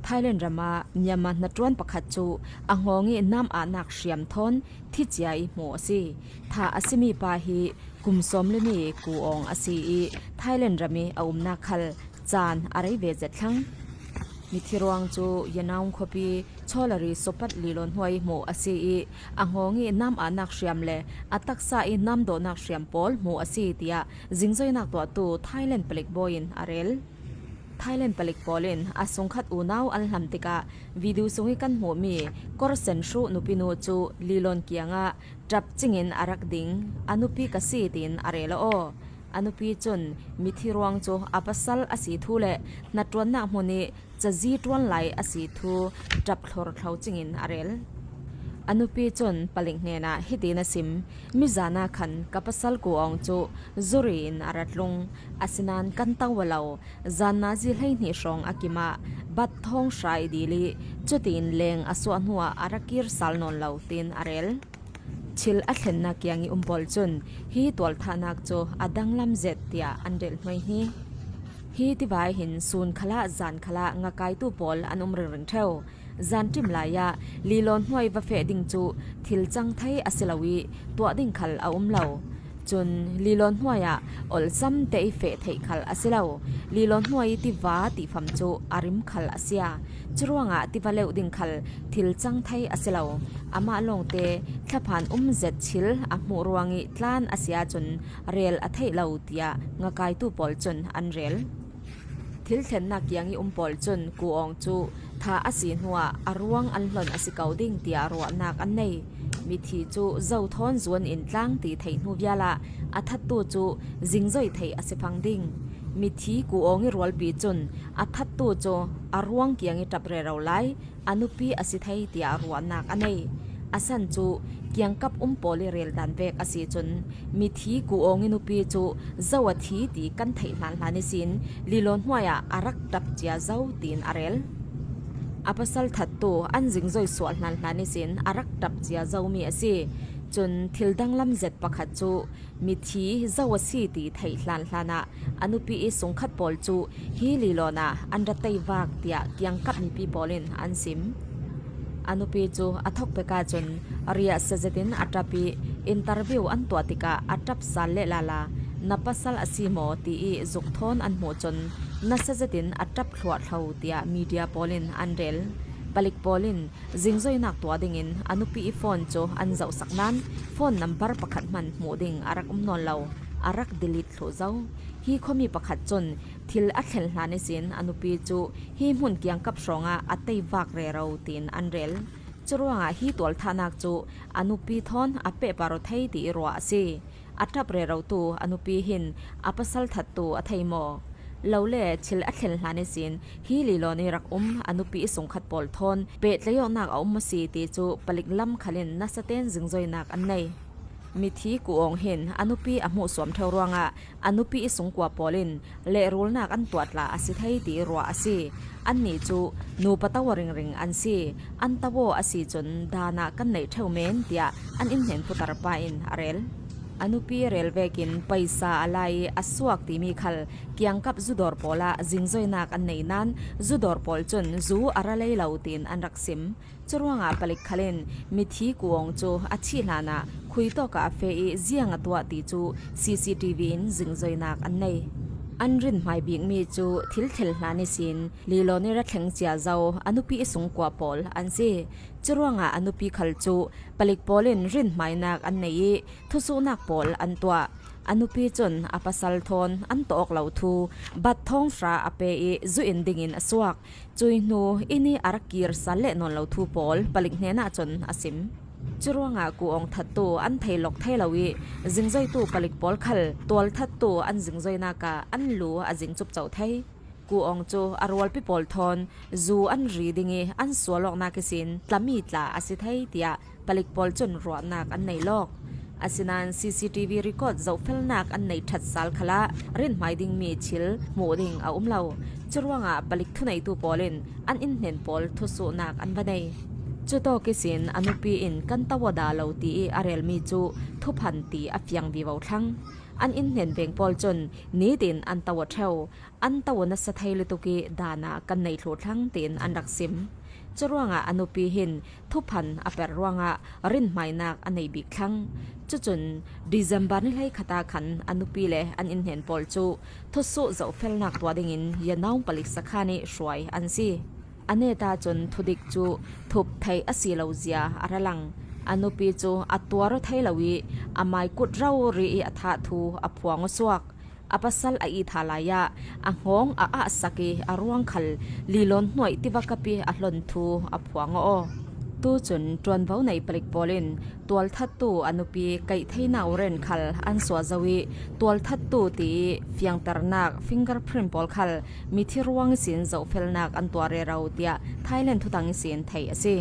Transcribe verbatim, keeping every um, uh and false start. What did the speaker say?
Thailand rama Myanmar hnaṭuan pakhat cu a nghawng ih nam ahnak hriam thawn thicia ih hmu a si. Tha a simi pa hi kum sawm le mi Ku Awng a si ih Thailand ram ih a umnak khal caan a rei ve zet thlang. Mithi ruang cu Yanaung khuapi Chawlari Sopat lilawn hnuai ih hmuh a si ih a nghawng ih nam ahnak hriam le a taksa ih nam dawhnak hriam pawl hmuh a si, tiah zingzoinak tuahtu Thailand palik bawi in a rel. Thailand palik pawl in a sungkhat unau an hlam tikah video sungih kan hmuhmi Korsen Hruh nupinu cu lilawn kiangah ṭap cingin a rak ding, a nupi ka si tiin a rel aw. A nupi cun mithi ruang cu a pasal a si thu le hnaṭuannak hmun ih cazi ṭuan lai a si thu ṭap thlorthlo cingin a rel. A nupi cun palik hnenah hitin a sim: Mizana khan ka pasal Ku Awng cu zuri in a ra tlung, asinain kan to aw lo. Zan nazi hleihnih hrawng a kim ah bat thawng hra ih dil ih cutiin leng a suah hnuah a ra kir sal nawn lo, tiin a rel. Thil a thlennak kiang ih um pawl cun hi tualthahnak cu a danglam zet tiah an rel hnuai hi. Hi tiva ih hin sun khalah zan khalah ngakaitu pawl an um ringring ṭheu. Zanṭim lai ah lilawn hnuai va feh ding cu thil cang thei a si lo ih tuah ding khal a um lo. Cun lilawn hnuai ah olsam te ih feh theih khal a si lo. Lilawn hnuai ih tiva tifam cu a rim khal a sia. Curuangah tiva leuh ding khal thil cang thei a si lo. Amah lawngte thlaphan um zet thil a hmuh ruangih tlan a si ahcun rel a theih lo, tiah ngakaitu pawl cun an rel. Thil thlennak kiang ih um pawl cun Ku Awng cu tha a si hnuah a ruang an hlon a si ko ding tiah ruahnak an nei. Mithi cu zo thawn zuan in tlang ti theih hnu vialah a thattu cu zingzoi theih a si fang ding. Mithi Ku Awng ih rualpi cun a thattu cu a ruang kiang ih ṭap rero lai, a nupi a si thei tiah ruahnak a nei. A san cu kiangkap um pawl ih rel dan vek a si cun mithi Ku Awng ih nupi cu zo a thi ti kan theih hlanhlan ihsin lilawn hnuai ah a rak ṭap cia zo, tiin a rel. A pasal thattu an zingzoi suah hlanhlan ihsin a rak ṭap cia zomi a si. Cun thil danglam zet pakhat cu mithi zo a si ti theih hlanhlan ah a nupi ih sungkhat pawl cu hi lilawn ah an ra teivak tiah kiangkap mipi pawl in an sim. A nupi cu a thawkpek ahcun riahsia zetin a ṭap ih interview an tuah tikah a ṭap sal leh lala na pasal a si maw tiih zuk thawn an hmuh cun nasa zetin a ṭap thluahthlo tiah media pawl in an rel. Palik pawl in zingzoinak tuah dingin a nupi ih phone cu an zohsak nain phone number pakhat hman hmuh ding a rak um nawn lo, a rak delete thluh zo. Hi khuami pakhat cun thil a thlen hlan ihsin a nupi cu hi hmun kiangkap hrawngah a teivak rero, tiin an rel. Curuangah hi tualthahnak cu a nupi thawn a pehpar aw thei ti ih ruah a si. A ṭap rerotu a nupi hin a pasal thattu a thei maw? Lole thil a thlen hlan ihsin hi lilawn ih rak um a nupi ih sungkhat pawl thawn pehtlaih awknak a um a si ti cu palik lam khal in nasaten zingzoinak an nei. Mithi Ku Awng hin a nupi a hmuhsuam ṭheu ruangah a nupi ih sungkua pawl in lehrulnak an tuah tla a si thei ti ih ruah a si. Annih cu nupa to aw ringring an si. An to aw a si cun daan ah kan neih ṭheu men, tiah an in hnen putar pa in a rel. A nupi rel vekin paisa a lai ih a suak timi khal kiangkap zudawr pawl ah zingzoinak an nei nain zudawr pawl cun zu a ra lei lo, tiin an rak sim. Curuangah palik khal in mithi Ku Awng cu a thih hlanah khui tawkah a feh ih ziang a tuah ti cu C C T V in zingzoinak an nei. An rinhmai bikmi cu thil thlen hlan ihsin lilawn ih ra thleng cia zo a nupi ih sungkua pawl an si. Curuangah a nupi khal cu palik pawl in rinhmainak an nei ih thusuhnak pawl an tuah. A nupi cun a pasal thawn an tawh awk lo thu bat thawng hra a pe ih zu in dingin a suak. Cui hnu inn ih a rak kir sal leh nawn lo thu pawl palik hnenah cun a sim. Curuangah Ku Awng thattu an thei lawk thei lo ih zingzoitu palik pawl khal tual thattu an zingzoinak ah an lu a zing cupco thei. Ku Awng cu a rualpi pawl thawn zu an ri ding ih an sual awknak ihsin tlami tla a si thei, tiah palik pawl cun ruahnak an nei lawk. Asinain C C T V record zohfelnak an nei ṭhat sal khalah rinhmai dingmi thil hmuh ding a um lo. Curuangah palik thuneitu pawl in an in hnen pawl thusuhnak an va nei. Cutawk ihsin a nupi in kan to aw da lo ti ih a relmi cu thuphan ti a fiang vivo thlang. An innhnen veng pawl cun nitin an to aw ṭheu. An to aw nasa thei lutuk ih daan ah kan nei thluh thlang, tiin an rak sim. Curuangah a nupi hin thuphan a per ruangah rinhmainak a nei bik thlang. Cucun December ni hleikhat ah khan a nupi le an innhnen pawl cu thusuh zohfelnak tuah dingin Yanaung palik sakhan ih hruai an si. A neta cun thudik cu thup theih a si lo zia a ra lang. A nupi cu a tuar aw thei lo ih a mai kut rori ih a thah thu a phuang aw suak. A pasal a itha lai ah a hngawng a ahsak ih a ruang khal lilawn hnuaih tivakap ih a hlon thu a phuang aw aw. Tucun ṭuanvo nei palik pawl in tualthattu a nupi kaih theinak warrant khal an suah zo ih tualthattu tiih fiangternak fingerprint pawl khal mithi ruang ihsin zohfelnak an tuah rero, tiah Thailand thutang ihsin theih a si.